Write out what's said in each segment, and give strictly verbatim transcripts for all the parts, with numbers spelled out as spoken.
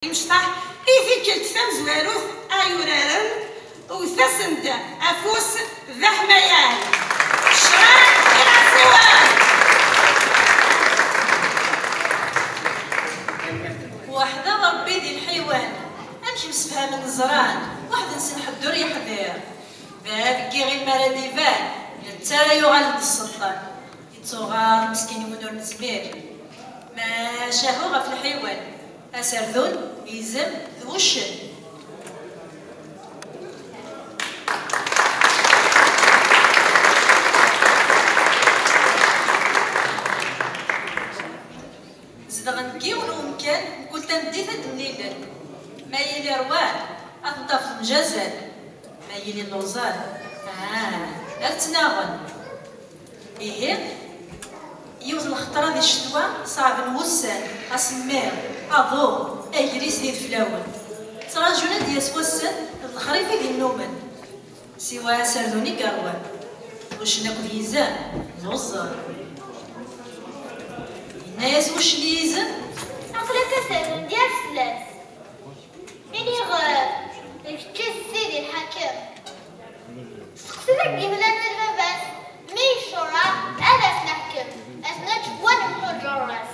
imecṭaḥ i tikkelt tamezwarut ay uraren, wwet-asen-d afus d aḥmayan. Ccṛeɛ i Iɛeṣṣiwen! Weḥd-aɣ Ṛebbi di lḥiwan, amek msefhamen ẓran, weḥd-nsen ḥedd ur yeḥḍir. Bab n yiɣil mi ara d-iban, netta ara yuɣalen d sselṭan. Yettuɣaḍ meskin win ur nezmir. Maca ahu ɣef lḥiwan, aserdun, izem d wuccen. Zedɣen deg yiwen umkan, mkul tameddit ad d-mlilen. Ma yili rwan, ad ten-tafeḍ mjazen. Ma yili lluẓen, ah, ad ttnaɣen. Ihi, yiwet lxeṭra di ccetwa, ṣeɛben wussan, asemmiḍ, aḍu, agris d ideflawen. Ttrajun ad d-yas wass-n d lexrif i d-innumen. Siwa aserdun i yerwan, uccen akked yizem, lluẓen. Yenna-yas wuccen i yizem: Aql-ak aserdun d yir fell-as. Iniɣ, eh, d kečč i d Sidi Lḥakem. Steqsi deg yimdanen d baba-s, mi yecceṛṛeɛ, ad as-neḥkem, ad t-neǧǧ war lemḥuǧeṛ-as.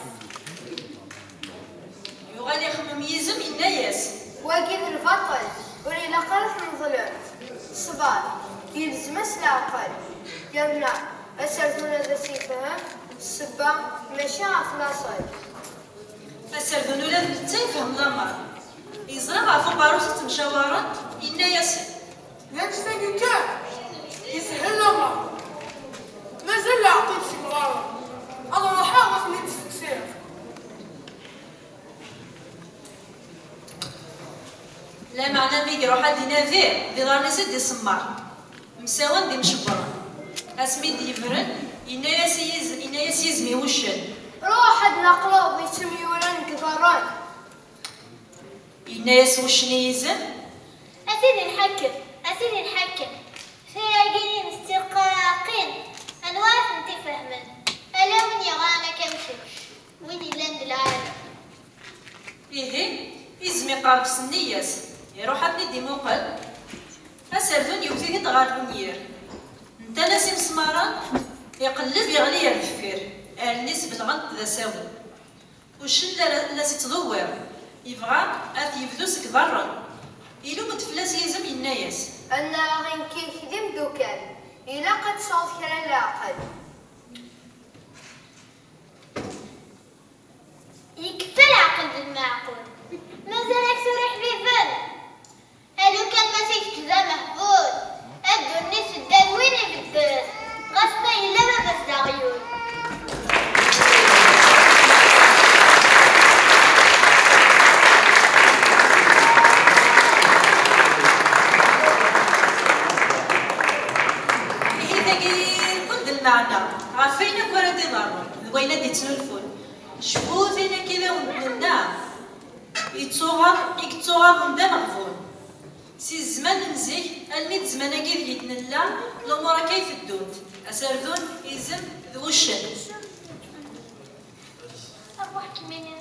Yuɣal ixemmem yizem, yenna-yas: Wagi d lbaṭel, ur ilaq ara ad t-neḍlem. Ṣṣber, yelzem-as leɛqel. Yerna aserdun ad as-yefhem ssebba, mačči ɣef laṣel. Aserdun ula d netta yefhem lameṛ. Yeẓra ɣef uqerru-s i ttemcawaren, yenna-yasen: D annect-agi kan, yeshel lameṛ. Mazal leɛqel s yemɣaren. Ad ruḥeɣ ad ten-id-steqsiɣ. Lameɛna mi iruḥ ad inadi, d iḍarren-is i d-isemmer. Msawan d imcebbren. Asmi d-yebren, yenna-yas i yiz-, yenna-yas yizem i wuccen: Ruḥ ad naqleḍ ittemyuran deg iḍarren. Yenna-yas wuccen i yizem: A Sidi Lḥakem, a Sidi Lḥakem, tiragin-ines tiqraqin, anwa ara tent-ifehmen? Ala win yeɣran akka am kečč, win yellan d lɛali. Ihi, izem iqerreb s nneyya-s, iruḥ ad ten-id-imuqel. Aserdun yewwet-it-id ɣer unyir. Ntan-as imesmaṛen, iqelleb, yeɣli ar deffir. Allen-is belɣent d asawen. Uccen la, la s-ittḍewwir. Yebɣa ad t-yebdu seg iḍarren. Ilum-d fell-as yizem, yenna-yas: Annaɣ i nekk yid-k d imdukal, ilaq ad tesɛuḍ kra n leɛqel. Yekfa leɛqel d lmeɛqul. Mazal-ak tura iḥbiben? A lukan ma d kečč d amehbul, a ddunit tedda d win ibedden, ɣas ma yella baba-s d aɣyul. Ihi dagi kul d lmeɛna ɣef wayen akk ara d-iḍerrun d wayen ad d-ittnulfun. Cbut ayen akka i d awen-d-nenna. Yettuɣaḍ, i yettuɣaḍen d ameɣbun. Si zzman n zik almi d zzman-agi deg i d-nella, lumuṛ akka i teddunt. Aserdun, izem d wuccen. Arwaḥ kemmini